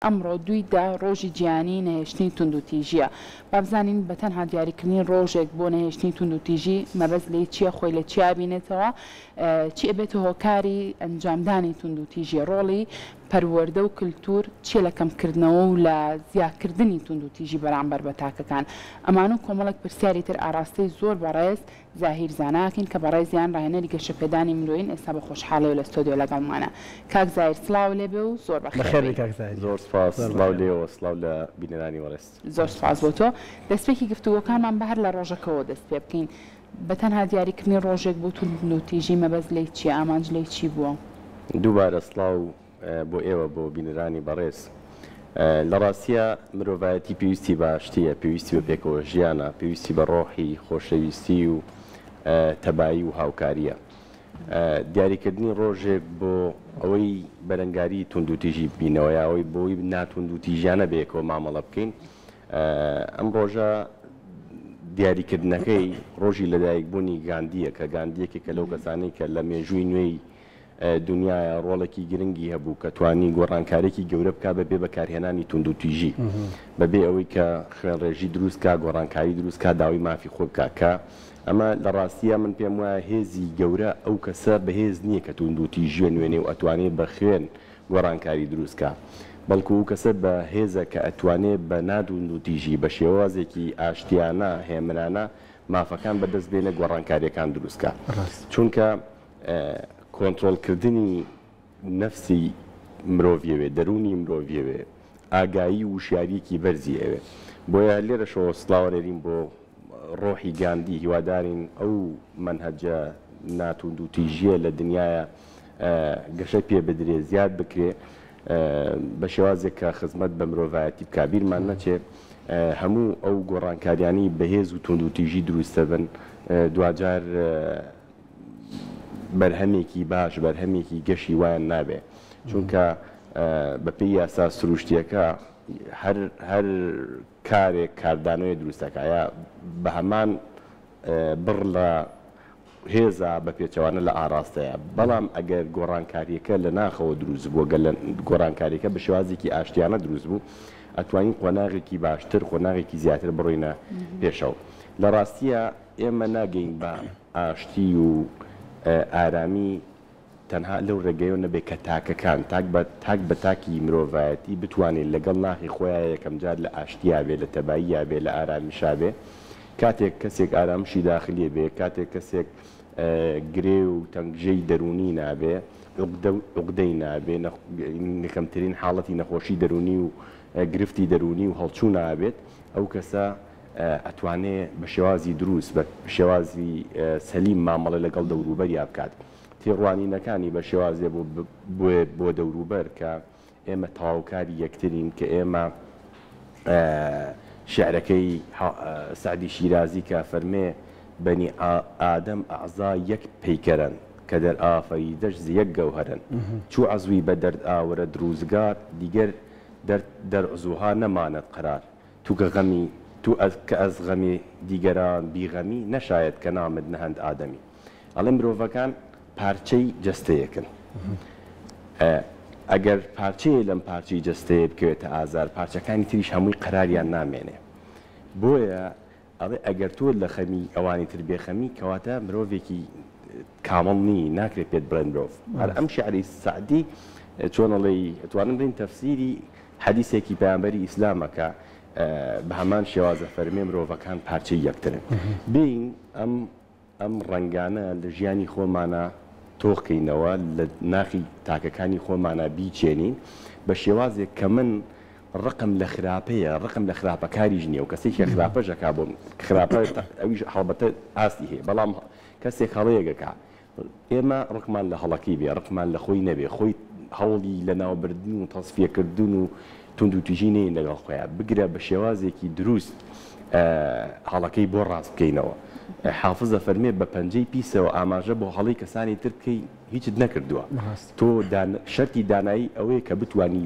ئەمڕۆ دووی دە ڕۆژی جیهانی نەهێشتنی توندوتیژییە. با بزانین بە تەنها دیاریکردنی ڕۆژێک بۆ نەهێشتنی توندوتیژی مەبەست لێی چییە، خۆی لە چیا بینێتەوە، چی ئەبێتە هۆکاری ئەنجامدانی توندوتیژی، ڕۆڵی پەروەردە و کلتور چییە لە کەمکردنەوە و لە زیاکردنی توندوتیژی بەرامبەر بە تاکەکان. ئەمانە و کۆمەڵێک پرسیاری تر ئاڕاستەی زۆر بەڕێز زاهیر زانا ئەکەین کە بەڕێزیان ڕاهێنەری گەشەپێدانی مرۆیین ئێستا بە خۆشحاڵیەوە لە ستۆدیۆ لەگەڵمانە. کاک زاهیر سڵاو لێ بێ و زۆر بەخێر بەخێر بێی. بێی کاک زاهیر گیان. زۆر سوپاس، زۆر سڵاو بەخێر بێی. لێوە، سڵاو لە بینەرانی بەڕێز. زۆر سوپاس بۆ تۆ. دەستپێکی گفتوگۆکانمان با هەر لە ڕۆژەکەوە دەست پێ بکەین. بە تەنها دیاریکردنی ڕۆژێک بۆ توندوتیژی مەبەست لێی چیە؟ ئامانج لێی چی بووە؟ دووبارە سڵاو بۆ ئێوە بۆ بینەرانی بەڕێز. لە ڕاستیا مرۆڤایەتی پێویستی بە ئاشتییە، پێویستی بە پێکەوە ژیانە، پێویستی بە ڕۆحی خۆشەویستی و تەبایی و هاوکارییە. دیاریکردنی ڕۆژێک بۆ ئەوەی بەرەنگاری توندوتیژی ببینەوە یا ئەوەی بۆی ناتوندوتیژیانە بەیەکەوە مامەڵە بکەین، ئەم ڕۆژە دیاریکردنەکەی ڕۆژی لەدایکبوونی گاندییە کە گاندی یەکێکە لەو کەسانەی کە لە مێژووی نوێی دونیایە ڕۆڵێکی گرنگی هەبوو کە توانی گۆڕانکاریی گەورە بکا بە بێ بەکارهێنانی توندوتیژی، بە بێ ئەوەی کە خوێنڕێژی دروست کا، گۆڕانکاری دروست کا، داوای مافی خۆی بکا کە ئەمە لە ڕاستییا من پێم وایە هێزی گەورە ئەو کەسە بەهێز نییە کە توندوتیژییە نوێنێ و ئەتوانێ بە خوێن گۆڕانکاری دروست کا بەڵکو ئەو کەسە بە هێزە کە ئەتوانێ بە ناتوندوتیژی بە شێوازێکی ئاشتیانە هێمنانە مافەکان بە دەست بێنێ گۆڕانکارییەکان دروست کا چونکە کۆنترۆڵکردنی نەفسی مرۆڤی ئەوێ، دەروونی مرۆڤی ئەوێ، ئاگایی و وشیارییەکی بەرزی ئەوێ. بۆیە لێرەشەوە سڵاو ئەنێرین بۆ ڕۆحی گاندی، هیوادارین ئەو مەنهەجە ناتوندوتیژییە لە دنیایا گەشە پێ بدرێ، زیاد بکرێ بە شێوازێک کە خزمەت بە مرۆڤایەتی بکا. بیرمان نەچێ هەموو ئەو گۆڕانکاریانەی بەهێز و توندوتیژی دروست دەبن دواجار بەرهەمێکی باش، بەرهەمێکی گەشی وایان نابێ. چونکە بەپێی یاسا سروشتییەکە هەر هەر کارێک کاردانەوەی دروست دەکا یا بە هەمان بڕ لە هێزا بە پێچەوانە لە ئاراستەیە. بەڵام ئەگەر گۆڕانکارییەکە لە ناخەوە دروست بوو، گەر گۆڕانکارییەکە بە شێوازێکی ئاشتیانە دروست بوو، ئەتوانین قۆناغێکی باشتر، قۆناغێکی زیاتر بڕۆینە پێشەوە. لە ڕاستییا ئێمە ناگەین بە ئاشتی و ئارامی تەنها لەو ڕێگەیەوە نەبێت کە تاکەکان، تاک بە تاک بە تاکی مرۆڤایەتی بتوانێت لەگەڵ ناخی خۆیا یەکەمجار لە ئاشتیا بێ، لە تەباییا بێ، لە ئارامشا بێ. کاتێک کەسێک ئارامشی داخلی بێ، کاتێک کەسێک گرێ و تەنگژەی دەروونی نابێ، عوقدە و عوقدەی نابێ، کەمترین حاڵەتی نەخۆشی دەروونی و گرفتی دەروونی و هەڵچوو نابێت، ئەو کەسە ئەتوانێ بە شێوازی دروست، بە شێوازی سەلیم مامەڵە لەگەڵ دەوروبەریا بکات. تێڕوانینەکانی بە شێوازێ بۆ بۆ دەوروبەر کە ئێمە تەواوکاری یەکترین، کە ئێمە شیعرەکەی سەعدی شیرازی کە فەرمێ بەنی ئادەم ئەعزای یەک پەیکەرەن، کە دەر ئافەریدەش ز یەک گەوهەرەن، چوو عەزوی بە دەرد ئاورەد ڕوزگار، دیگەر دەرد دەر عزوها نەماند قەرار. تو کە غەمی تو از کە از غەمی دیگەران بی غەمی نەشایەد کە نامت نەهەند ئادەمی ئەڵێ مرۆڤەکان پارچەی جەستەیەکن ئەگەر پارچەیە لەم پارچەی جەستەیە بکەوێتە ئازار پارچەکانی تریش هەمووی قەراریان نامێنێ بۆیە ئەڵێ ئەگەر تۆ لە خەمی ئەوانی تر بێخەمی کەواتە مرۆڤێکی کامڵ نی ناکرێت پێت بڵێن مرۆڤ هەر ئەم شعری سەعدی چۆن ئەڵێی ئەتوانم بڵێین تەفسیری حەدیسێکی پەیامبەری ئیسلامە کە بە هەمان شێواز ئەفەرمێ مرۆڤەکان پارچەی یەکترن بێین ئەم ئەم ڕەنگانە لە ژیانی خۆمانا تۆخ کەینەوە، لە ناخی تاکەکانی خۆمانا بیچێنین بە شێوازێک کە من ڕقم لە خراپەیە، ڕقم لە خراپەکاریش نییە و کەسێک کە خراپەش ئەکا بۆم خراپە ئەویش هەڵبەتە ئاستی هەیە، بەڵام کەسێک هەڵەیەک ئەکا ئێمە ڕقمان لە هەڵەکەی بێ، ڕقمان لە خۆی نەبێ، خۆی هەوڵی لەناوبردن و تەسفیەکردن و توندوتیژی نەین لەگەڵ خۆیا، بگرە بە شێوازێکی دروست هەڵەکەی بۆ ڕاست بکەینەوە. حافز ئەفەرمێ بە پەنجەی پیسەوە ئاماژە بۆ هەڵەی کەسانی تر بکەی هیچت نەکردووە. تۆ شەرتی دانایی ئەوەیە کە بتوانی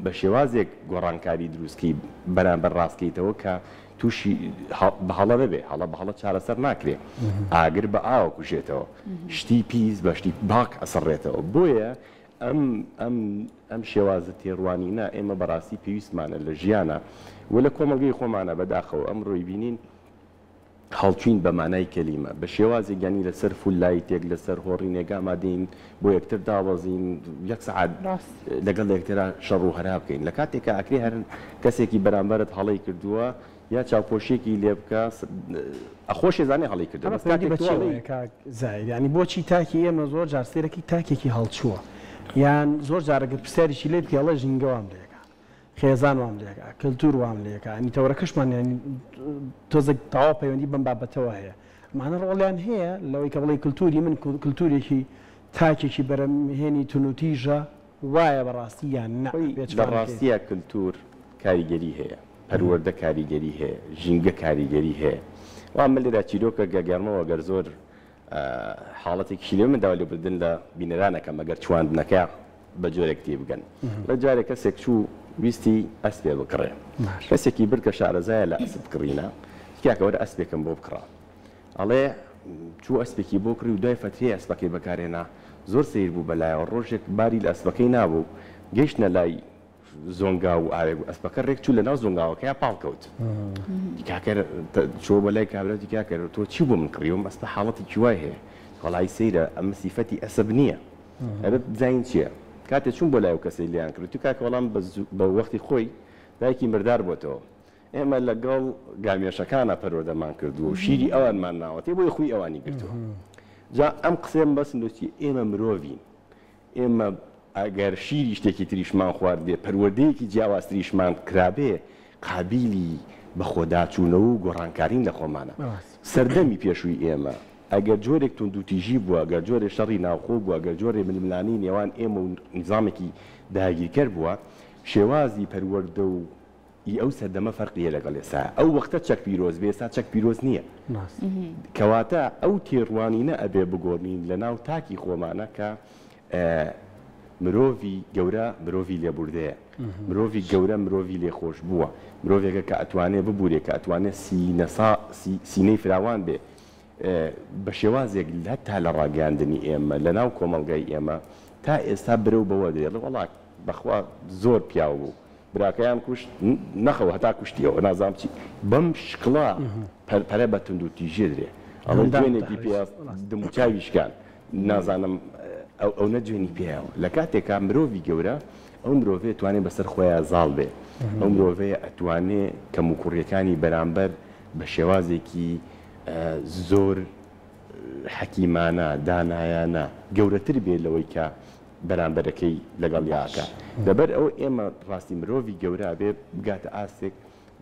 بە شێوازێک گۆڕانکاری دروست کەی بەرامبەر ڕاست کەیتەوە کە تووشی بە هەڵە نەبێ، هەڵە بە هەڵە چارەسەر ناکرێ، ئاگر بە ئاو ئەکوژێتەوە، شتی پیس بە شتی پاک ئەسڕێتەوە، بۆیە. ئەم ئەم ئەم شێوازە تێڕوانینە ئێمە بەڕاستی پێویستمانە لە ژیانا و لە کۆمەڵگەی خۆمانا بەداخەوە ئەمڕۆی بینین هەڵچوین بە مانای کەلیمە بە شێوازێک یانی لەسەر فول لایتێک لەسەر هۆڕینێک ئامادەین بۆ یەکتر دابەزین یەک سەعات لەگەڵ یەکترا شەڕ و هەرا بکەین لە کاتێکا ئەکرێ هەر کەسێکی بەرامبەرت هەڵەی کردووە یا چاوپۆشیەکی لێ بکە ئەخۆشێ زانێ هەڵەی کردووە ئەمە بەس پەیوەندی کاتێک بە تۆ چیەوە ئەڵێی هەیە کاک زاهیر یانی بۆچی تاکی ئێمە زۆر جار سەیرەکەی تاکێکی هەڵچووە یان زۆر جار ئەگەر پرسیاریشی لێ بکەی ئەڵێ ژینگە وام لێکا خێزان وام لێکا کەلتور وام لێکا یانی تەوەرەکەشمان یانی تۆزێک تەواو پەیوەندی بەم بابەتەوە هەیە ئەمانە ڕۆڵیان هەیە لەوەی کە بڵێی کلتوری من کلتورێکی تاکێکی بەرەمهێنی تونوتیژە وایە بەڕاستی یان نا خۆی لە پێچەوانەکەی. ڕاستیا کلتور کاریگەری هەیە پەروەردە کاریگەری هەیە ژینگە کاریگەری هەیە وا من لێرا چیرۆکەک ئەگێڕمەوە گەر زۆر حاڵەتێکیشی لێ من داوای لێبوردن لە بینەران ئەکەم ئەگەر چواندنەکە بە جۆرێک تێبگەن بە جارێک کەسێک چوو ویستی ئەسپێ بکڕێ کەسێکی برد کە شارەزایە لە ئەسپ کڕینە کاکە وەرە ئەسپێکم بۆ بکڕە ئەڵێ چوو ئەسپێکی بۆ کڕی و دوای فەترەی ئەسپەکەی بەکارهێنا زۆر سەیر بوو بەلایەوە ڕۆژێک باری لە ئەسپەکەی نابوو گەیشتنە لای زۆنگاو و ئاوێک بوو ئەسپەکە ڕێک چوو لەناو زۆنگاوەکەیا پاڵ کەوت کاکە چووە بۆ لای کابرا وتی کاکە تۆ چی بۆ من کڕیوم ئەسپە حاڵەتێکی وای هەیە وەڵایی سەیرە ئەمە سیفەتی ئەسپ نییە ئەبێ بزانین چییە کاتێ چوون بۆ لای ئەو کەسەی لێیان کڕی وتی کاکە وەڵام بە وەختی خۆی دایکی مردار بۆتەوە ئێمە لەگەڵ گامێشەکانا پەروەردەمان کردووە و شیری ئەوانمان ناوەتێ بۆیە خووی ئەوانی گرتووە جا ئەم قسەیەم بەسم لۆ چییە ئێمە مرۆڤین ئێمە ئەگەر شیری شتێکی تریشمان خواردبێ، پەروەردەیەکی جیاوازتریشمان کرابێ، قابیلی بەخۆداچوونەوە و گۆڕانکارین لە خۆمانا. سەردەمی پێشووی ئێمە، ئەگەر جۆرێک توندوتیژی بووە، گەر جۆرێ شەڕی ناوخۆ بووە، گەر جۆرێ ململانێی نێوان ئێمە و نیزامێکی داگیرکەر بووە، شێوازی پەروەردە و ئی ئەو سەردەمە فەرقی هەیە لەگەڵ ئێستا. ئەو وەختە چەک پیرۆز بێ، ئێستا چەک پیرۆز نییە. کەواتە ئەو تێڕوانینە ئەبێ بگۆڕین لە ناو تاکی خۆمانە کە مرۆڤی گەورە مرۆڤی لێبوردەیە. مرۆڤی گەورە مرۆڤی لێخۆشبووە. مرۆڤێکە کە ئەتوانێ ببورێ، کە ئەتوانێ سینەی فراوان بێ. بە شێوازێک هەتا لە ڕاگەیاندنی ئێمە، لە ناو کۆمەڵگای ئێمە تا ئێستا برەو بەوە دەرێ، ئەڵێ وەڵا بەخوا زۆر پیاو بوو. براکەیان کوشت نەخەوە هەتا کوشتیەوە نازانم چی بەم شکڵە پەرە بە توندوتیژیە درێ ئەڵێ جوێنێکی پێ دموچاوی شکان نازانم ئەو نە جوێنی پێیەوە لە کاتێکا مرۆڤی گەورە ئەو مرۆڤەیە توانێ بەسەر خۆیان زاڵ بێ ئەو مرۆڤەیە ئەتوانێ کەموکوڕیەکانی بەرامبەر بە شێوازێکی زۆر حەکیمانە دانایانە گەورەتر بێ لەوەی کە بەرامبەرەکەی لەگەڵیا ئەکا لەبەر ئەوە ئێمە ڕاستی مرۆڤی گەورە ئەبێ بگاتە ئاستێک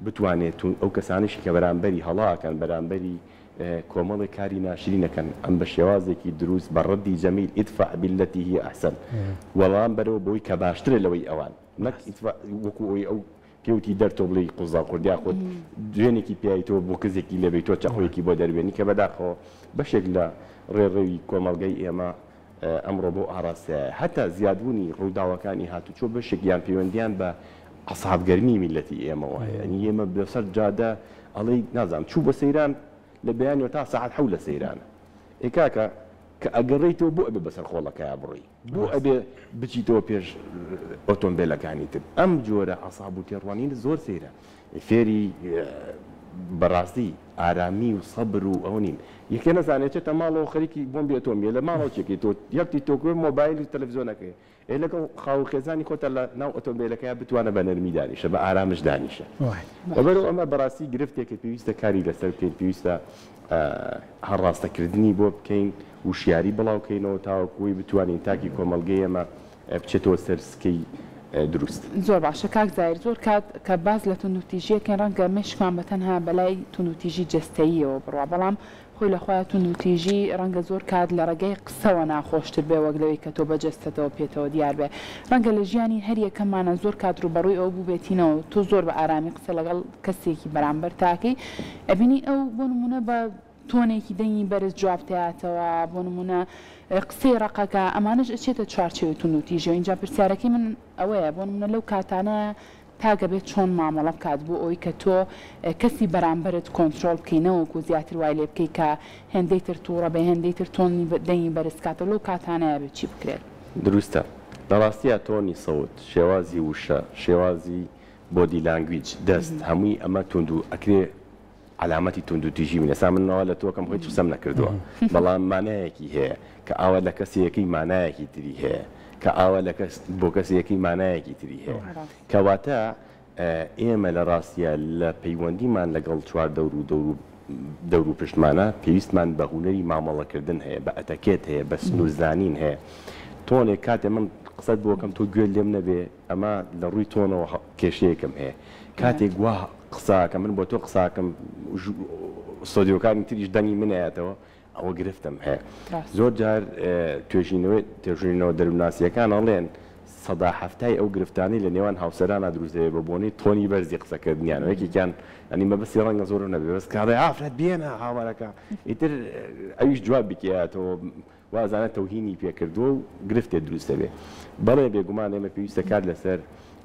بتوانێت تو ئەو کەسانەشی کە بەرامبەری هەڵە ئەکەن بەرامبەری کۆمەڵێک کاری ناشرین ئەکەن ئەم بە شێوازێکی دروست بە ڕەدی جەمیل ادفع باللتی هی احسن وەڵام بەرەوە بەوەی کە باشترە لەوەی ئەوان نەک ادفع وەکو ئەوەی ئەو پێوتی دەر تۆ بڵێی قوزا قورد یاخود دوێنێکی پیای تۆ بۆ کزێکی لێبەی تۆ چەقۆیەکی بۆ دەربێنی کە بەداخەوە بەشێک لە ڕێڕەوی کۆمەڵگەی ئێمە ئەمڕۆ بەو ئاڕاستەیە. هەتا زیادبوونی ڕووداوەکانی هاتوچۆ بەشێکیان پەیوەندیان بە عەساب گەرمی میللەتی ئێمەوە هەیە. یانی ئێمە لەسەر جادە ئەڵێی نازانم چوو بۆ سەیران لە بەیانیەوە تا سەعات حەوت لە سەیرانە. ئێ کاکە کە ئەگەڕێیتەوە بۆ ئەبێ بەسەر خۆڵەکەیا بڕۆی؟ بۆ ئەبێ بچیتەوە پێش ئۆتۆمبێلەکانی تر؟ ئەم جۆرە عەساب و تێڕوانینە زۆر سەیرە. فێری بەڕاستی ئارامی و سەبر و ئەوە نین. یەکێ نەزانێ چێتە ماڵەوە خەریکی بۆمبی ئەتۆمیە لە ماڵەوە چێکەی تۆ یەک تیکتۆکە و مۆبایل و تەلەفزیۆنەکەی ئێ لەگەڵ خاو و خێزانی خۆتا لە ناو ئۆتۆمبێلەکەیا بتوانە بە نەرمی دانیشە بە ئارامش دانیشە. لەبەرئەوە ئەمە بەڕاستی گرفتێکە پێویستە کاری لەسەر بکەین پێویستە هەڕاستەکردنی بۆ بکەین وشیاری بڵاوکەینەوە تاوەکو ئەوەی بتوانین تاکی کۆمەڵگەی ئێمە بچێتەوە سەر سکەی دروست. زۆر باشە کاک زاهیر زۆر کات کە باس لە توندوتیژیەکەین ڕەنگە مێشکمان بە تەنها بەلای توندوتیژی جەستەییەوە بڕوا بەڵام خۆی لە خۆیا توندوتیژی ڕەنگە زۆر کات لە ڕێگای قسەوە ناخۆشتر بێ وەک لەوەی کە تۆ بە جەستەتەوە پێتەوە دیار بێ ڕەنگە لە ژیانی هەر یەکەمانا زۆر کات ڕووبەڕووی ئەوە بووبێتینەوە تۆ زۆر بە ئارامی قسە لەگەڵ کەسێکی بەرامبەرتاکەی ئەبینی ئەو بۆ نموونە بە تۆنێکی دەنگی بەرز جواب دەیاتەوە، بۆ نموونە قسەی ڕەقەکە، ئەمانەش ئەچێتە چوارچێوەی توندوتیژیەوە، ئینجا پرسیارەکەی من ئەوەیە بۆ نموونە لەو کاتانە تاک ئەبێت چۆن مامەڵە بکات بۆ ئەوەی کە تۆ کەسی بەرامبەرت کۆنترۆڵ بکەی نەوەکو زیاتر وای لێ بکەی کە هێندەی تر توڕە بێ هێندەی تر تۆنی دەنگی بەرز کاتەوە لەو کاتانەیا بێت چی بکرێت؟ دروستە. لە ڕاستیا tone ی سەوت، شێوازی وشە، شێوازی body language، دەست، هەمووی ئەمە توندو ئەکرێ عەلامەتی توندوتیژی بن. ئێستا من ئەوە لە تۆ کەم خۆ هیچ قسەم نەکردووە، بەڵام مانایەکی هەیە کە ئاوا لە کەسێکەی مانایەکی تری هەیە، کە ئاوا لە کەس بۆ کەسێکەی مانایەکی تری هەیە. کەواتە ئێمە لە ڕاستیا لە پەیوەندیمان لەگەڵ چواردەور و دەور دەوروپشتمانا پێویستمان بە هونەری مامەڵەکردن هەیە، بە ئەتەکێت هەیە، بە سنوورزانین هەیە. tone ێک کاتێ من قسەت بۆ کەم تۆ گوێت لێم نەبێ ئەمە لە ڕووی tone ەوە کێشەیەکم هەیە. کاتێک وا قساکەم من بۆ تۆ قساکەم ستۆدیۆکانی تریش دەنگی من ئەیاتەوە ئەوە گرفتم هەیە. زۆر جار توێژینەوەی توێژینەوە دەروونناسییەکان ئەڵێن 70% ی ئەو گرفتانەی لە نێوان هاوسەرانا دروست دەبێت بە بۆنەی tone ی بەرزی قسەکردنیانەوە یەکێکیان یانی مەبەستی ڕەنگە زۆر نەبێ بەس کە ئەڵێ ئافرەت بێنە هاوارەکە ئیتر ئەویش جوابی کێیاتەوە وا ئەزانێت تەوهینی پێ کردووە و گرفتێ دروست دەبێ. بەڵێ بێگومان ئێمە پێویستە کار لەسەر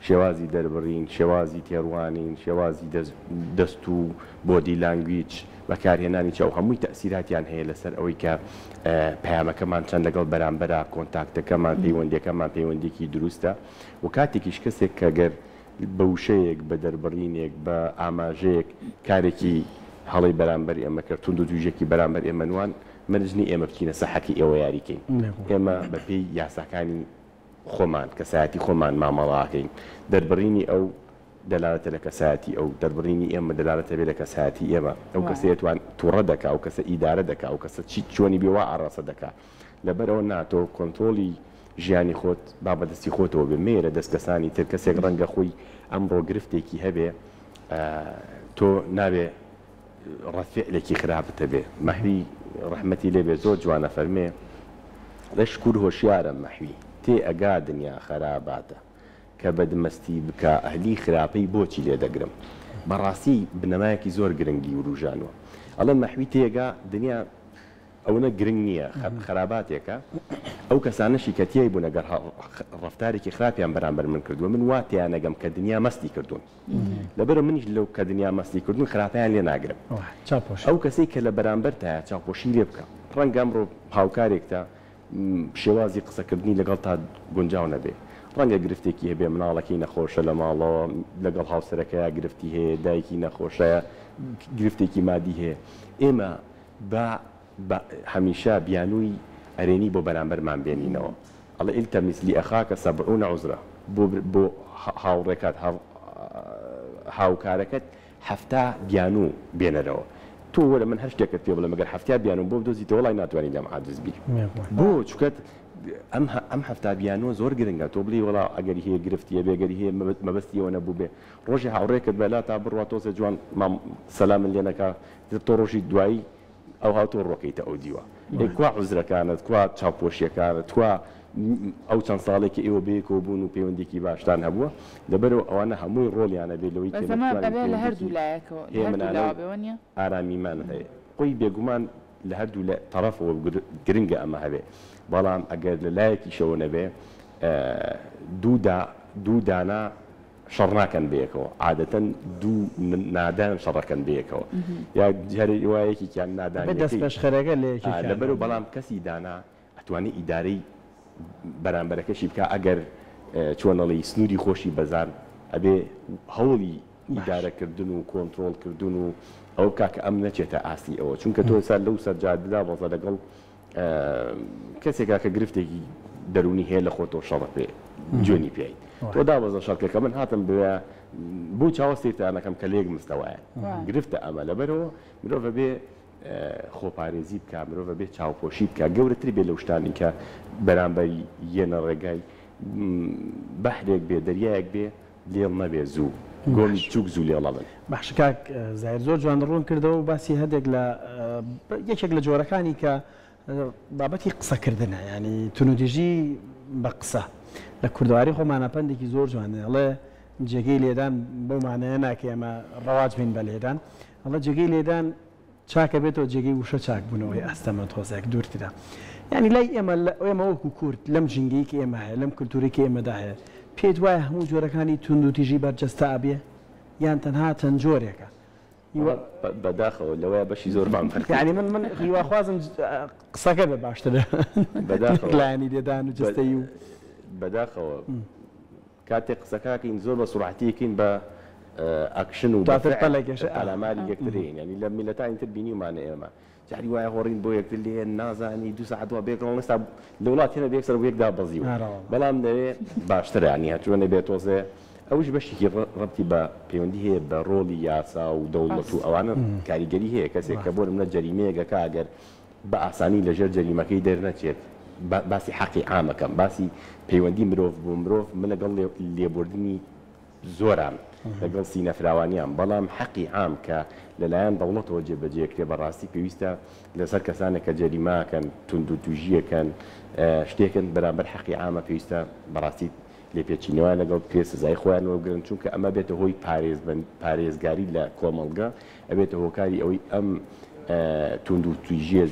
شێوازی دەربڕین، شێوازی تێڕوانین، شێوازی دەست و body language، بەکارهێنانی چاو هەمووی تەئسیراتیان هەیە لەسەر ئەوەی کە پەیامەکەمان چەند لەگەڵ بەرامبەرا contact ەکەمان، پەیوەندیەکەمان پەیوەندیەکی دروستە و کاتێکیش کەسێک کە گەر بە وشەیەک، بە دەربڕینێک، بە ئاماژەیەک کارێکی هەڵەی بەرامبەر ئێمە کرد، توندوتیژێکی بەرامبەر ئێمە نوان، مەرج نیە ئێمە بچینە سەحەکەی ئێوە یاری کەین. ئێمە بە پێی یاساکانی خۆمان، کەسایەتی خۆمان مامەڵە ئەکەین. دەربڕینی ئەو دەلالەتە لە کەسایەتی ئەو، دەربڕینی ئێمە دەلالەتە بێ لە کەسایەتی ئێمە. ئەو کەسەیە توان توڕە دەکا، ئەو کەسە ئیدارە دەکا، ئەو کەسە چی چۆنی بێ وا ئاڕاستە دەکا. لەبەرئەوە نا تۆ کۆنترۆڵی ژیانی خۆت با بەدەستی خۆتەوە بێ مەیەرە دەست کەسانی تر کەسێک ڕەنگە خۆی ئەمڕۆ گرفتێکی هەبێ تۆ نابێ ڕەفعلێکی خراپت هەبێ مەحوی ڕەحمەتی لێ بێ زۆر جوان ئەفەرمێ ئەڵێ شکور هۆشیارە مەحوی تێ ئەگا دنیا خەراباتە کە بەدمەستی بکا ئەهلی خراپەی بۆچی لێ دەگرم بەڕاستی بنەمایەکی زۆر گرنگی وروژانوە ئەڵێ مەحوی تێگا دنیا ئەونە گرنگ نییە، خەراباتێکە، ئەو کەسانەشی کە تیای بوون ئەگەر ڕەفتارێکی خراپیان بەرامبەر من کردووە من وا تێیانەگەم کە دنیا مەستی کردوون لەبەرئەوە منیش لەو کە دنیا مەستی کردوون خراپەیان لێ ناگرم. ئەو کەسەی کە لە بەرامبەرتایە چاوپۆشی لێ بکە، ڕەنگە ئەمڕۆ هاوکارێکتە شێوازی قسەکردنی لەگەڵتا گونجاو نەبێ، ڕەنگە گرفتێکی هەبێ، مناڵەکەی نەخۆشە لە ماڵەوە، لەگەڵ هاوسەرەکەیا گرفتی هەیە، دایکی نەخۆشە، گرفتێکی مادی هەیە، ئێمە با بە هەمیشە بیانووی ئەرێنی بۆ بەرامبەرمان بێنینەوە. ئەڵێ التمس لأخاک سبعون عذرا بۆ بۆ هاوڕێکات هاوکارەکەت 70 بیانوو بێنەرەوە. تۆ وەرە من هەر شتێکت پێ بڵێم ئەگەر 70 بیانووم بۆ بدۆزیتەوە وەڵای ناتوانی لێم عاجز بی. بۆ؟ چونکە ئەم ئەم 70 بیانووە زۆر گرنگە. تۆ بڵێی وەڵا ئەگەری هەیە گرفتی هەبێ ئەگەری هەیە مەبەستی ئەوە نەبووبێ. ڕۆژێ هاوڕێکت بە لاتا بڕوا تۆزێ جوان مام سەلامت لێ نەکا تر تۆ ڕۆژی دوایی ئەوها تۆ ڕۆکەیتە ئەو دیوە ئەی کوا عوزرەکانت کوا چاوپۆشیەکانت کوا ئەو چەند ساڵێک کە ئێوە بەیەکەوە بوون و پەیوەندیەکی باشتان هەبووە لەبەرئەوە ئەوانە هەمووی ڕۆڵیان ئەبێ لەوەی کە بەس ئەمە بتوانین ئەبێ لە پەیوەندیەکی هەردوو لایەکەوە لە هەردوو هێمنانە و لاوە بێ وەنیە؟ ئارامیمان هەیە خۆی بێگومان لە هەردوو لە تەڕەفەوە گرنگە ئەمە هەبێ بەڵام ئەگەر لە لایەکیشەوە نەبێ دوو دا دوو دانا شەڕ ناکەن بەیەکەوە عادەتەن دوو نادان شەڕەکەن بەیەکەوە یا جارێ وا یەکێکیان ئەبێ نادانیەکەی دەستپێشخەرەکە لە یەکێکیان لەبەرو بێ. بەڵام کەسی دانا ئەتوانێ ئیدارەی بەرامبەرەکەشی بکا ئەگەر چۆن ئەڵێی سنووری خۆشی بەزان ئەبێ هەوڵی باش. ئیدارەکردن و کۆنترۆڵ کردن و ئەوە بکا کە ئەم نەچێتە ئاستی ئەوە چونکە تۆ ئێستا لەو سەر جادەدا بەزە لەگەڵ کەسێکا کە گرفتێکی دەروونی هەیە لە خۆتەوە شەڕە پێ جوێنی پێیت تۆ دابەزە شەڕکە کە من هاتم بوێ بۆ چاوە سیرتانەکەم کە لەیەک مستەوایە گرفتە ئەمە لەبەرەوە مرۆڤ بێ خۆپارێزی بکە مرۆڤ بێ چاوپۆشی بکە گەورەتر بێ لەو شتانی کە بەرامبەری یەنە ڕێگای بەحرێک بێ دەریایەک بێ لێڵ نەبێ زوو گۆمی بچوک زوو لێڵەبن. باشە کاک زاهیر زۆر جوان ڕوون کردەوە و باسی هەندێک لە یەکێک لە جۆرەکانی کە بابەتی قسەکردنە ینی تونوتیژی بە قسە لە کوردەواری خۆمانە پەندێکی زۆر جوانە ئەڵێ جێگەی لێدان بەو مانایە ناکە ئێمە ڕەواج بین بە لێدان ئەڵێ جێگەی لێدان چاکە بێتەوە جێگەی وشە چاک بوونەوەی ئەستەمە تۆزێک دوورترە یانی لای ئێمە ئێمە وەکو کورد لەم ژینگەی کە ئێمە هەیە لەم کلتوری کە ئێمەدا هەیە پێت وایە هەموو جۆرەکانی توندوتیژی بەرجەستە ئەبێ یان تەنها چەند جۆرێکە هیوا بەداخەوە لەوەیە بەشی زۆرمان بەرکەوت. یانی من من هیواخوازم قسەکە بێ باشترە بەداخەوە لایەنی لێدان و جەستەیی و. بەداخەوە کاتێک قسەکەکەین زۆر بە سوڕعەتی یەکەین بە ئەکشن و دواتر پەلەکێشە پەلاماری یەکترین یانی لە میللەتانی تر بینیومانە ئێمە جاری وایە هۆڕین بۆ یەکتر لێ نازانی دو سەعات وا بێک ڕۆڵ ئێستا لە وڵات هێنە بێک سەر بۆ یەک دابەزیوە بەڵام لەوێ باشترە یانی هەرچۆنێ بێ تۆزێ ئەوش بەشێکی ڕەبتی بە پەیوەندی هەیە بە ڕۆڵی یاسا و دەوڵەت و ئەوانە کاریگەری هەیە کەسێک کە بۆ نمونە جەریمەیەک ئەکا ئەگەر بە ئاسانی لە ژێر جەریمەکەی دەرنەچێت باسی حەقی عام ئەکەم باسی پەیوەندی مرۆڤ بۆ مرۆڤ من لەگەڵ لێبوردنی زۆرام لەگەڵ سینە فراوانیام بەڵام حەقی عام کە لەلایەن دەوڵەتەوە جێبەجێکرێ بەڕاستی پێویستە لەسەر کەسانێک کە جەریمەکەن توندوتیژیەکەن شتێکن بەرامبەر حەقی عامە پێویستە بەڕاستی لێپێچینەوەیان لەگەڵ بکرێت سزای خۆیان وەربگرن چونکە ئەمە بێتە هۆی پارێزگاری لە کۆمەڵگە ئەبێتە هۆکاری ئەوەی ئەم توندوتیژیە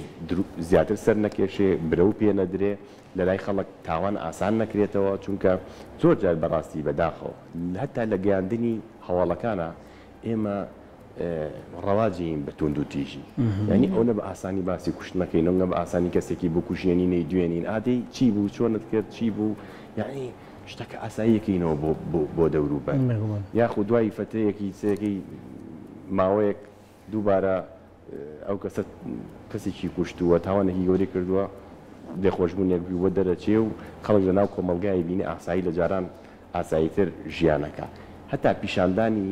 زیاتر سەر نەکێشێ برەو پێ نەدرێ لەلای خەڵک تاوان ئاسان نەکرێتەوە چونکە زۆر جار بەڕاستی بەداخەوە هەتا لە گەیاندنی هەواڵەکانا ئێمە ڕەواجین بە توندوتیژی یانی ئەونە بە ئاسانی باسی کوشتنەکەین ئەونە بە ئاسانی کەسێکی بکوژێنی نەیدوێنین ئادەی چی بوو چۆنت کرد چی بوو یعنی شتەکە ئاساییەکەینەوە بۆ بۆ دەوروبەر یاخود دوای فەترەیەکی سێکی ماوەیەک دووبارە ئەو کەسە کەسێکی کوشتووە، تاوانێکی گەورەی کردووە، لێخۆشبوونێک بۆ دەرەچێ و خەڵک لە ناو کۆمەڵگای بینێ ئاسایی لە جاران ئاساییتر ژیانەکا. هەتا پیشاندانی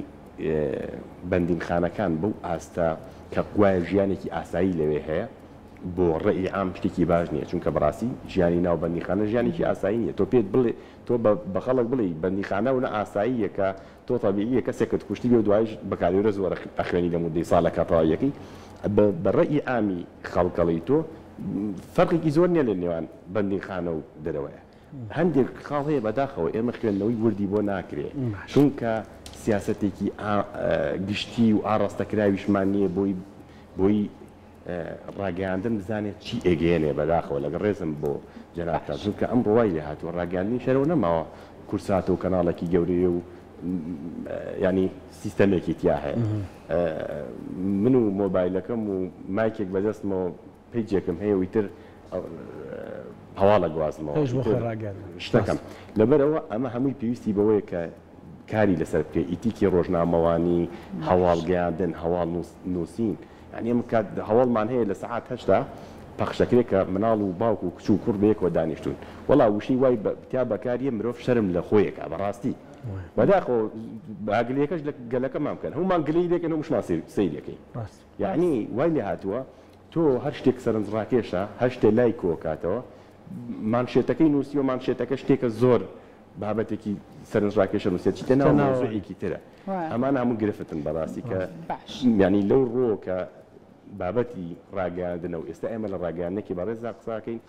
بەندینخانەکان بەو ئاستە کە گوایە ژیانێکی ئاسایی لەوێ هەیە، بۆ ڕەئی عام شتێکی باش نییە، چونکە بەڕاستی ژیانی ناو بەندیخانە ژیانێکی ئاسایی نییە. تۆ پێت بڵێ تۆ بە خەڵک بڵێی بەندیخانە ئەونە ئاساییە کە تۆ تەبیعیە کەسێکت کوشتبێ و دوایش بەکالۆرێس وەرە ئەخوێنی لە مودەی ساڵێکا تەواویەکەی بە بە ڕەئی عامی خەڵک ئەڵێی تۆ فەرقێکی زۆر نیە لە نێوان بەندینخانە و دەرەوەیە هەندێک خاڵ هەیە بەداخەوە ئێمە خوێندنەوەی وردی بۆ ناکرێ چونکە سیاسەتێکی گشتی و ئاڕاستەکراویشمان نییە بۆی بۆی ڕاگەیاندن بزانێت چی ئەگەیەنێ بەداخەوە لەگەڵ ڕێزم بۆ جەنابتان چونکە ئەمڕۆ وای لێهاتووە ڕاگەیاندنیش هەرەوە نەماوە کورساتە و کەناڵێکی گەورەیە و یانی سیستەمێکی تیا هەیە من و مۆبایلەکەم و مایکێک بەدەستمەوە پەیجێکم هەیە و ئیتر هەواڵە گوازمەوە شتەکەم لەبەرەوە ئەمە هەمووی پێویستی بەوەیە کە کاری لەسەر بکەی ئیتیکی ڕۆژنامەوانی هەواڵ گەیاندن هەواڵ نووسین یانی ئێمە کات هەواڵمان هەیە لە سەعات هەشتا پەخشەکرێ کە مناڵ و باوک و کچ و کوڕ بەیەکەوە دانیشتوون وەڵا وشەی وای تیا بەکاریە مرۆڤ شەرم لە خۆیەکا بەڕاستی بەداخەوە با گلەیەکەش لە گەلەکەمان بکەن هەموومان گلەیی لێکەن هەمووشمان سەیرەکەین یانی وای لێ هاتووە تۆ هەر شتێک سەرنجڕاکێشە هەر شتێ لای کۆکاتەوە مانشێتەکەی نووسیوە مانشێتەکە شتێکە زۆر بابەتێکی سەرنجڕاکێشە نووسێت چیتە ناو مەوزوعێکی ترە ئەمانە هەموو گرفتن بەڕاستی کە یانی لەو ڕووەوە کە بابەتی ڕاگەیاندنە و ئێستا ئێمە لە ڕاگەیاندنێکی بەڕێزدا قسە ئەکەین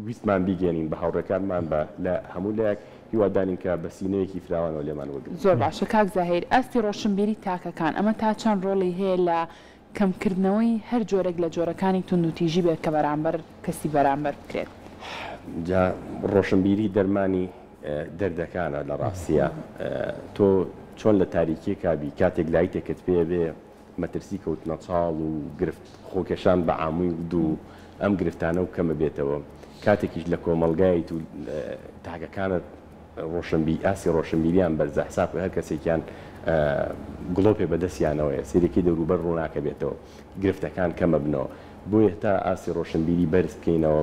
ویستمان بیگەیەنین بە هاوڕێکانمان بە لە هەموو لایەک هیوادارین کە بە سینەیەکی فراوانەوە لێمان وەرگرن. زۆر باشە کاک زاهیر، ئاستی ڕۆشنبیری تاکەکان ئەمە تا چەند ڕۆڵی هەیە لە کەمکردنەوەی هەر جۆرێک لە جۆرەکانی توندوتیژی بێت کە بەرامبەر کەسی بەرامبەر بکرێت؟ جا ڕۆشنبیری دەرمانی دەردەکانە لە ڕاستیا تۆ چۆن لە تاریکیەکا بی کاتێک لایتێکت پێ بێ مەترسی کەوتنە چاڵ و گرفت خۆکێشان بە عامود و ئەم گرفتانە و کەمە بێتەوە کاتێکیش لە کۆمەڵگایت و تاکەکانت ڕۆشنبی ئاستی ڕۆشنبیریان بەرزە حساب هەر کەسێکیان گڵۆپێ بەدەستیانەوەیە سەیرەکەی دەوروبەر ڕووناکە بێتەوە گرفتەکان کەمە بنەوە بۆیە تا ئاستی ڕۆشنبیری بەرز بکەینەوە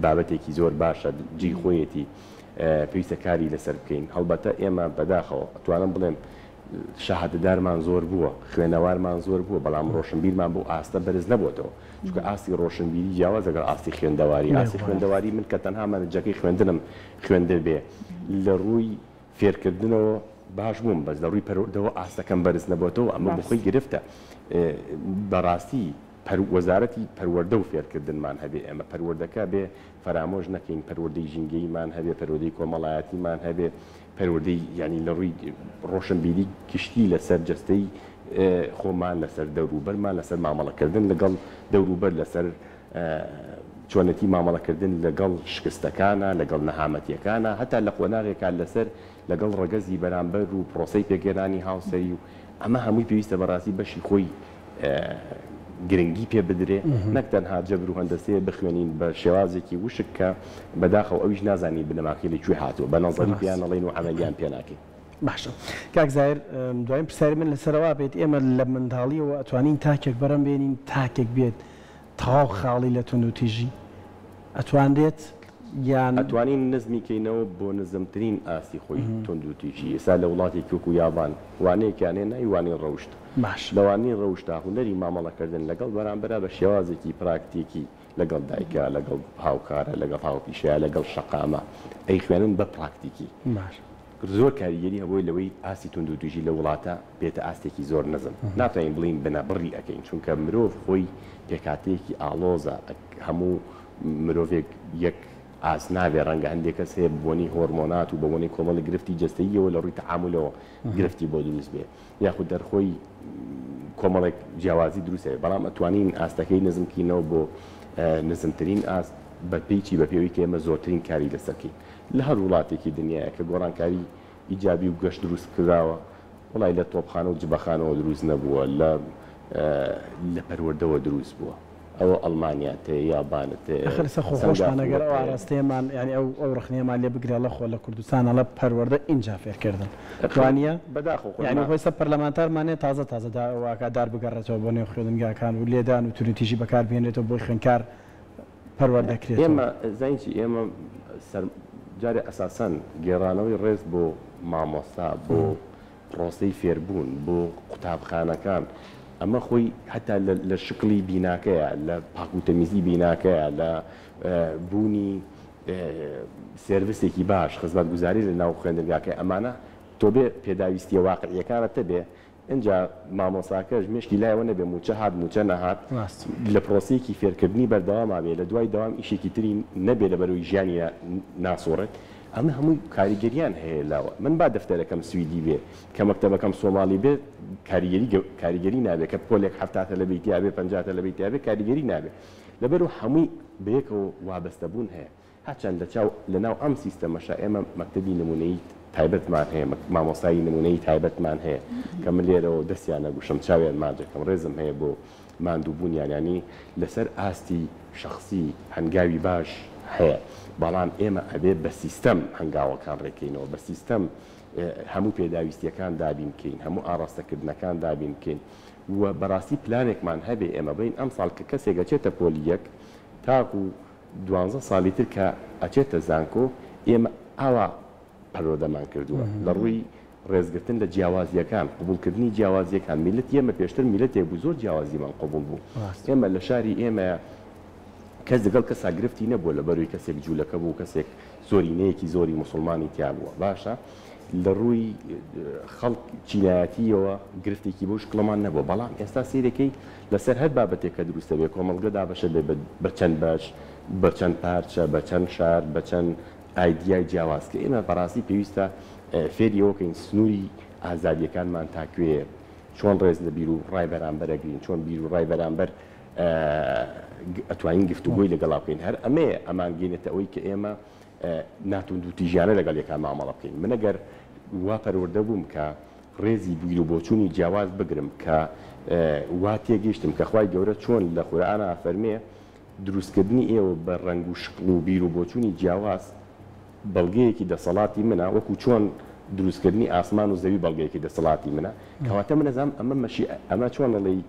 بابەتێکی زۆر باشە جێی خۆیەتی پێویستە کاری لەسەر بکەین هەڵبەتە ئێمە بەداخەوە ئەتوانم بڵێم شەهادەدارمان زۆر بووە خوێنەوارمان زۆر بووە بەڵام ڕۆشنبیرمان بەو ئاستە بەرز نەبۆتەوە چونکە ئاستی ڕۆشنبیری جیاوازە لەگەڵ ئاستی خوێندەواری ئاستی خوێندەواری من کە تەنها مەنهەجەکەی خوێندنم خوێندبێ لە ڕووی فێرکردنەوە باش بووم بەس لە ڕووی پەروەردەوە ئاستەکەم بەرز نەبۆتەوە ئەمە بۆ خۆی گرفتە بەڕاستی وەزارەتی پەروەردە و فێرکردنمان هەبێ ئێمە پەروەردەکە بێ فەرامۆش نەکەین پەروەردەی ژینگەییمان هەبێ پەروەردەی کۆمەڵایەتیمان هەبێ پەروەردەی یانی لە ڕووی ڕۆشنبیری گشتی لەسەر جەستەی خۆمان لەسەر دەوروبەرمان لەسەر مامەڵەکردن لەگەڵ دەوروبەر لەسەر چۆنێتی مامەڵەکردن لەگەڵ شکستەکانە لەگەڵ نەهامەتیەکانە هەتا لە قۆناغێکا لەسەر لەگەڵ ڕەگەزی بەرامبەر و پرۆسەی پێکهێنانی هاوسەری و ئەمە هەمووی پێویستە بەڕاستی بەشی خۆی. گرنگی پێ بدرێ نەک تەنها جەبر و هەندەسەیە بخوێنین بە شێوازێکی وشک کە بەداخەوە ئەویش نازانین بنەماکەی لە کوێ هاتووە بە نەزەری پێیان ئەڵێین و عەمەلیان پێ ناکەین. باشە کاک زاهیر دواین پرسیاری من لەسەر ئەوە بێت ئێمە لە منداڵیەوە ئەتوانین تاکێک بەرەم بێنین تاکێک بێت تەواو خاڵی لە توندوتیژی ئەتوانرێت یان؟ ئەتوانین نزمی کەینەوە بۆ نزمترین ئاستی خۆی توندوتیژی ئێستا لە وڵاتێکی وەکو یابان وانەیەکیان هەیە ناوی وانەی ڕەوشت باشە. لە وانەی ڕەوشتا هونەری مامەڵەکردن لەگەڵ بەرامبەرا بە شێوازێکی پراکتیکی لەگەڵ دایکە لەگەڵ هاوکارە لەگەڵ هاوپیشەیە لەگەڵ شەقامە ئەیخوێنن بە پراکتیکی باشە. زۆر کاریگەری هەبووە لەوەی ئاستی توندوتیژی لەو وڵاتە بێتە ئاستێکی زۆر نزم. ناتوانین بڵێین بنەبڕی ئەکەین، چونکە مرۆڤ خۆی پێکهاتەیەکی ئاڵۆزە، هەموو مرۆڤێک یەک ئاست نابێ، ڕەنگە هەندێک کەس هەیە بە بۆنەی هۆرمۆنات و بە بۆنەی کۆمەڵێک گرفتی جەستەییەوە لە ڕووی تەعامولەوە گرفتی بۆ دروست بێ یاخود دەرخۆی کۆمەڵێک جیاوازی دروست هەبێ، بەڵام ئەتوانین ئاستەکەی نزم کەینەوە بۆ نزمترین ئاست بە پێی چی؟ بە پێی ئەوەی کە ئێمە زۆرترین کاری لەسەر کەین. لە هەر وڵاتێکی دنیایە کە گۆڕانکاری ئیجابی و گەش دروست کراوە وەڵای لە تۆپخانە و جبەخانەوە دروست نەبووە لە لە پەروەردەوە دروست بووە ئەوە ئەڵمانیات هەیە یابانت هەیە ئەخر لەسەر خۆ خۆشمان ئەگەر ئەو سەنگافورەت هەیە. ئاراستەیەمان یانی ئەو ئەو ڕەخنەیەمان لێ بگرێ ئەڵێ خۆ لە کوردستان ئەڵێ پەروەردە ئینجا فێرکردن ئەخر وانیە؟ بەداخەوە خۆ یانی ئێمە خۆ ئێستا پەرلەمانتارمان هەیە تازە تازە دا ئەوە ئاگادار بگەڕێتەوە بۆ نێو خوێندنگاکان و لێدان و توندوتیژی بەکار بهێنرێتەوە بۆی خوێندکار پەروەردەکرێتەوە. ئێمە زانی چی ئێمە سەر جارێ ئەساسەن گێڕانەوەی ڕێز بۆ مامۆستا بۆ پڕۆسەی فێربوون بۆ قوتابخانەکان ئەمە خۆی هەتا لە شکڵی بیناکەیە لە پاک و تەمیزی بیناکەیە لە بوونی سێرڤسێکی باش خزمەتگوزاری لە ناو خوێندنگاکەی ئەمانە تۆ بێ پێداویستیە واقعیەکانت هەبێ ئینجا مامۆستاکەش مێشکی لای ئەوە نەبێ مووچە هات مووچە نەهات، لە پرۆسەیەکی فێرکردنی بەردەواما بێ، لە دوای دەوام ئیشێکی تری نەبێ لەبەرئەوەی ژیانی ناسوڕێت، ئەمە هەمووی کاریگەریان هەیە لەوە. من با دەفتەرەکەم سویدی بێ، کە مەکتەبەکەم سۆماڵی بێ کاریگەری کاریگەری نابێ، کە پۆلێک 70 تەلەبەی تیا بێ 50 تەلەبەی تیا بێ کاریگەری نابێ. لەبەرئەوە هەمووی بەیەکەوە وابەستەبوون هەیە. هەرچەند لە چاو لە ناو ئەم سیستەمەشا ئێمە مەکتەبی نموونەیی تایبەتمان هەیە، مامۆستای نموونەیی تایبەتمان هەیە کە من لێرەوە دەستیان ئەگوشم، چاویان ماچ ئەکەم، ڕێزم هەیە بۆ ماندووبوونیان، یانی لەسەر ئاستی شەخسی هەنگاوی باش هەیە، بەڵام ئێمە ئەبێ بە سیستەم هەنگاوەکان ڕێککەینەوە، بە سیستەم هەموو پێداویستییەکان دابین بکەین، هەموو ئاڕاستەکردنەکان دابین بکەین و بەڕاستی پلانێکمان هەبێ ئێمە بڵێین ئەمساڵ کە کەسێک ئەچێتە پۆلی یەک تاکوو دوانزە ساڵی تر کە ئەچێتە زانکۆ ئێمە ئاوا پەروەردەمان کردووە لە ڕووی ڕێزگرتن لە جیاوازییەکان، قبوڵکردنی جیاوازییەکان، میللەتی ئێمە پێشتر میللەتێک بوو زۆر جیاوازیمان قبوڵ بوو، ئێمە لە شاری ئێمە کەس لەگەڵ کەسا گرفتی نەبووە لەبەروی کەسێک جوولەکە بوو کەسێک زۆرینەیەکی زۆری موسڵمانی تیا بووە باشە لە ڕووی خەڵک چینایەتییەوە گرفتێکی بەو شکڵەمان نەبووە، بەڵام ئێستا سەیرەکەی لەسەر هەر بابەتێک کە دروست دەبێت کۆمەڵگە دابەشە بێت بە چەند بەش، بە چەند پارچە، بە چەند شار، بە چەند ئایدیای جیاواز کە ئێمە بەڕاستی پێویستە فێری ئەوە کەین سنووری ئازادییەکانمان تا کوێیە، چۆن ڕێز لە بیر و ڕای بەرامبەر ئەگرین، چۆن بیر و ڕای بەرامبەر ئەتوانین گفتوگۆی لەگەڵا بکەین، هەر ئەمەیە ئەمانگەینێتە ئەوەی کە ئێمە ناتوندوتیژیانە لەگەڵ یەکا مامەڵە بکەین. من ئەگەر وا پەروەردە بووم کە ڕێزی بیروبۆچوونی جیاواز بگرم کە وا تێگەیشتم کە خوای گەورە چۆن لە قورئانا ئەفەرمێ دروستکردنی ئێوە بە ڕەنگ و شکڵ و بیروبۆچوونی جیاواز بەڵگەیەکی دەسەڵاتی منە وەکو چۆن دروستکردنی ئاسمان و زەوی بەڵگەیەکی دەسەڵاتی منە کەواتە من ئەزانم ئەمە مەشیئە ئەمە چۆن ئەڵێی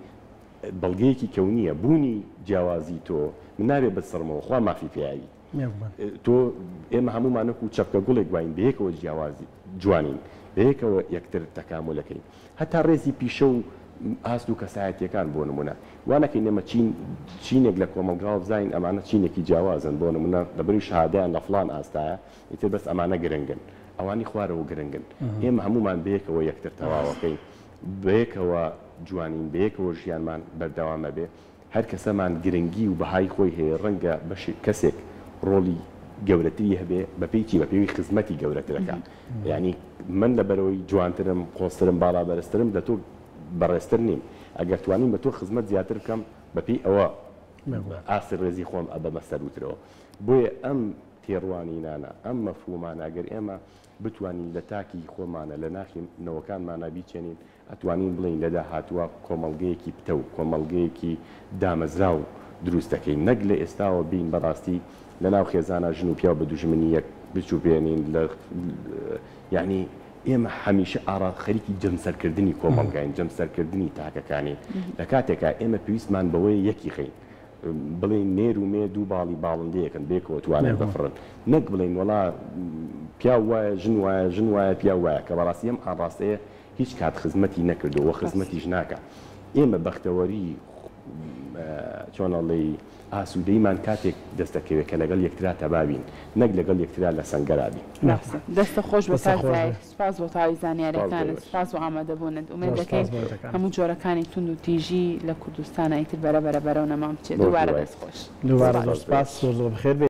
بەڵگەیەکی کەونییە بوونی جیاوازی تۆ من نابێ بتسڕمەوە خوا مافی پێیاویت. تۆ ئێمە هەموومان وەکو چەپکە گوڵێک واین بەیەکەوە جیاوازی جوانین بەیەکەوە یەکتر تەکامولەکەین هەتا ڕێزی پیشە و ئاست و کەسایەتیەکان بۆ نمونە وا نەکەین ئێمە چین چینێک لە کۆمەڵگاوە بزانین ئەمانە چینێکی جیاوازن بۆ نمونە لەبەری شەهادەیان لە فڵان ئاستایە ئیتر بەس ئەمانە گرنگن ئەوانی خوارەوە گرنگن ئێمە هەموومان بەیەکەوە یەکتر تەواوەکەین بەیەکەوە جوانین بەیەکەوە ژیانمان بەردەوامە بێ هەر کەسەمان گرنگی و بەهای خۆی هەیە، ڕەنگە بەشێک کەسێک ڕۆڵی گەورەتری هەبێ بەپێی چی؟ بەپێی خزمەتی گەورەترەکە یانی من لەبەرئەوەی جوانترم، قۆزترم، باڵا بەرزترم لە تۆ بەڕێزتر نیم، ئەگەر توانیم بە تۆ خزمەت زیاتر بکەم بەپێی ئەوە ئاستی ڕێزی خۆم ئەبەمە سەرووترەوە. بۆیە ئەم. تێڕوانینانە، ئەم مەفهومانە ئەگەر ئێمە بتوانین لە تاکی خۆمانە، لە ناخی نەوەکانمانا بیچێنین، ئەتوانین بڵێین لە داهاتووا کۆمەڵگەیەکی پتەو، کۆمەڵگەیەکی دامەزراو دروست دەکەین، نەک لە ئێستاوە بێین بەڕاستی لە ناو خێزانا ژن و پیاو بە دوژمنی یەک بچوپێنین لە یانی ئێمە هەمیشە ئاڕا خەریکی جەمسەرکردنی کۆمەڵگاین، جەمسەرکردنی تاکەکانین، لە کاتێکا ئێمە پێویستمان بەوەیە یەکی خەین. بڵێین نێر و مێ دوو باڵی باڵندەیەکن بەیەکەوە توانای دەفڕن نەک بڵێین وەڵا پیاو وایە ژن وایە ژن وایە پیاو وایە کە بەڕاستی ئەم ئاڕاستەیە هیچ کات خزمەتی نەکردووە و خزمەتیش ناکا ئێمە بەختەوەری چۆن ئەڵێی ئاسوودەیمان کاتێک دەست دەکەوێت کە لەگەڵ یەکترا تەبا بین نەک لەگەڵ یەکترا لە سەنگەرا بین. ڕاستە دەستت خۆش بێت کاک زاهیر. سوپاس بۆ تەواوی زانیاریەکانت سوپاس بۆ ئامادەبوونت ئومێد دەکەین هەموو جۆرەکانی توند و تیژی لە کوردستانا ئیتر بەرە بەرە بەرەو نەمان بچێت دووبارە دەست خۆش. دووبارە زۆر سوپاس زۆر زۆر بەخێر بێی.